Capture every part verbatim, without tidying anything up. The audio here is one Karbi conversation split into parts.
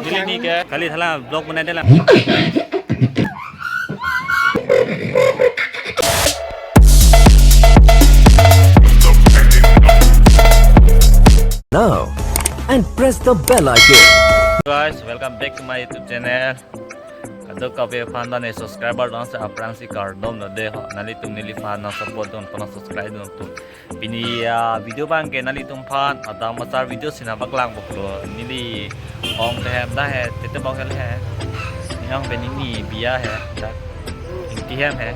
Neli ni ke kali thala vlog banai de la. Now, and press the bell icon. Guys, welcome back to my YouTube channel. Kadokave aphan, non subscriber dong si aphrangsi kardom lo de ho. Nanglitum neliphan non support dun, non subscribe dun pu. Pini, ah, video abang ke nanglitum aphan Adam Asar video si nangpaklang bok lo. Neli ong tehem ta he, tete bok hel he. Neli ong pen neli biya he, ta Ingti hem he.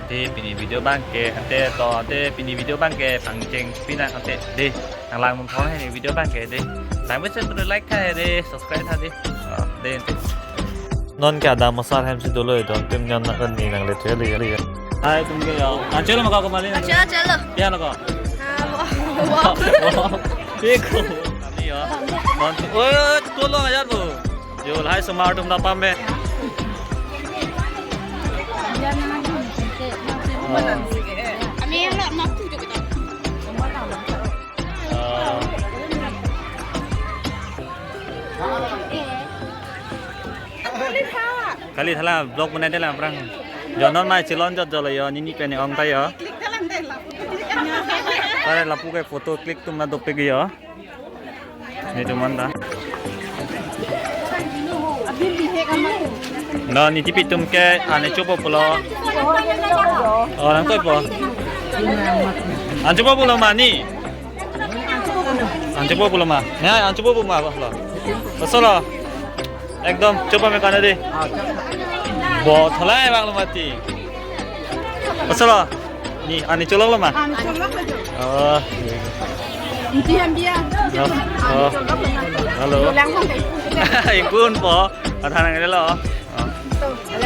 Te pini video abang ke, ante to, ante pini video abang ke pangcheng pina ante de. Nanglang mung thong he neli video abang ke de. Langmesen pu like tha he de, subscribe tha de. Ah, de ante. Non ke Adam Asar hem si dolo, don tim nyon na kan ni nang le theli li. Hai tum ke yo. Anchelo ma ka ko mali. Anchelo, anchelo. Ya na ko. Ah, wow. Wow. Wow. Piko. Kami yo. Don tim. Oh, tolong ajar bu. Yo, lahai osomar atum ta pame. Kami yang nak nak tujuh kita. Ah. Kali thala vlog banai de la aphrang. Jo non mai chilon jot jo lo yo, neli ni pen ong ta yo. Tare lapu ke photo click atum na dopik yo. Nelitum an ta. No, neli tipi atum ke ane chopo pulo. Oh, nangtoi po. An chopo pulo ma neli. An chopo pulo ma. Ne, an chopo pulo ma lo. Pasolo. Ekdom, chopo me kana de. Bo thalai bang lo mati. Pasolo. Neli, ani cholok lo ma. An cholok lo. Oh. Ingti hem biya. Oh. Oh. Halo. Lang bang dai. Ingkun po. Adhan nang lo. Oh.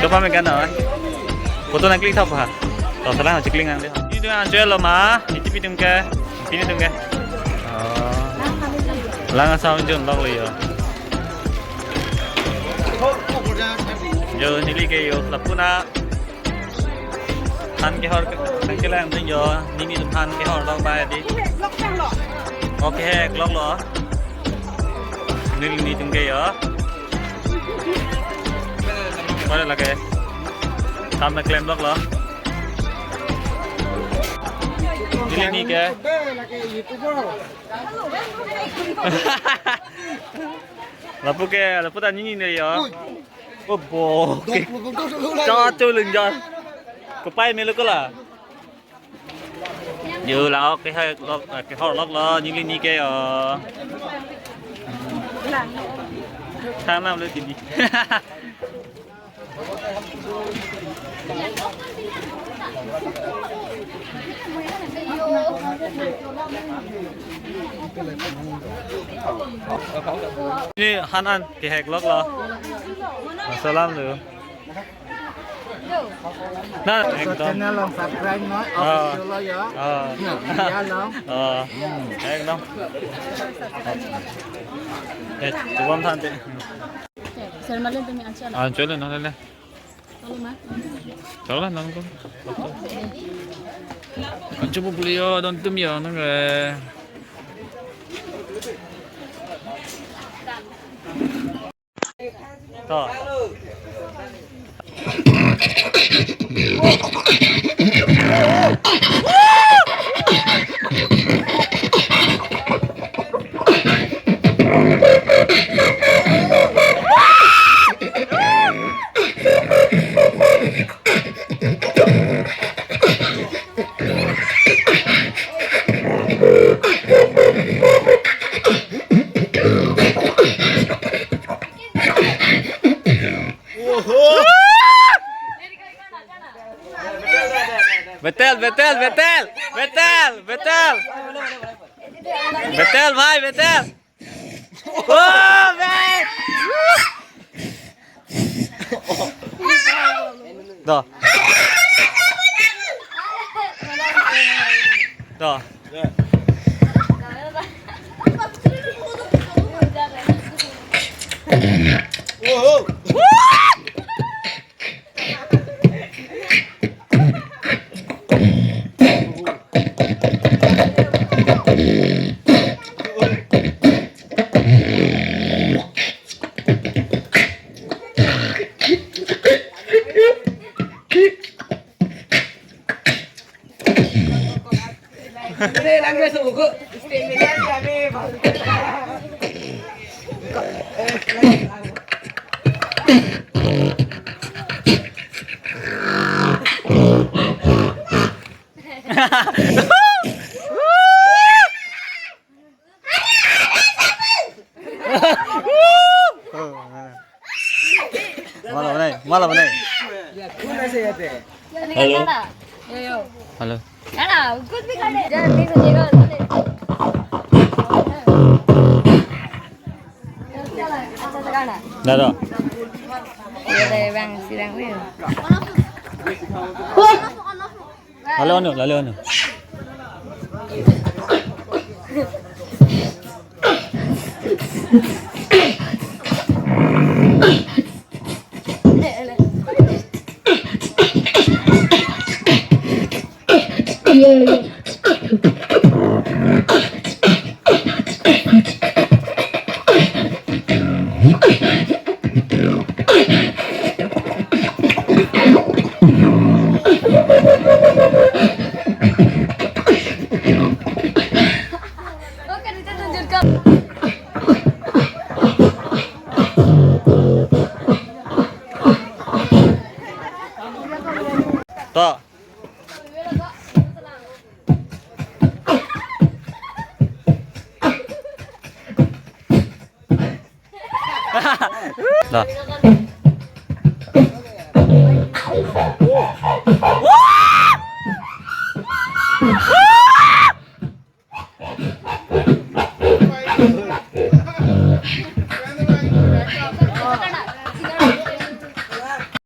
Chopo me kana. Photo nang click thap ha. To salang chikling nang de. Neli tu an chelo ma. Neli tipi atum ke. Pini atum ke. Oh. Lang asam jun lok lo yo. Yo neli ke yo lapu na. Han kehor ke, han kelang ding yo, neli ni atum han kehor lok ba di. Okay, vlog lo. Neli ni atum ke yo. Pada lagi. Kam na klem vlog lo. Neli ni ke. Lapu ke, lapu ta neli ni yo. Oh, bo. Dok, dok, dok, dok, dok. Cha cho lung jar. Kopai melo kola. Yo, la ok, ke hai lok, ke hor lok lo, neli ni ke yo. Thang nam le tini. Neli han an kehek lok lo. Salam lo. Na, ekdom. Channel along subscribe noi, ah, official lo ya. Ah. Ya, ya lo. Ah. Hmm. Ekdom. Eh, chubam than te. Sir, malen tumi anchal. Ah, chalo na le. Chalo ma. Chalo na ko. Ancho pu yo, don tum yo na ke. To. Betel, betel, betel, betel, betel. Betel, bhai, betel. Oh, bhai. Dah. Dah. Mala banai, mala banai. Hello. Hello. Dado. Lale anu, lale anu. To. Dah.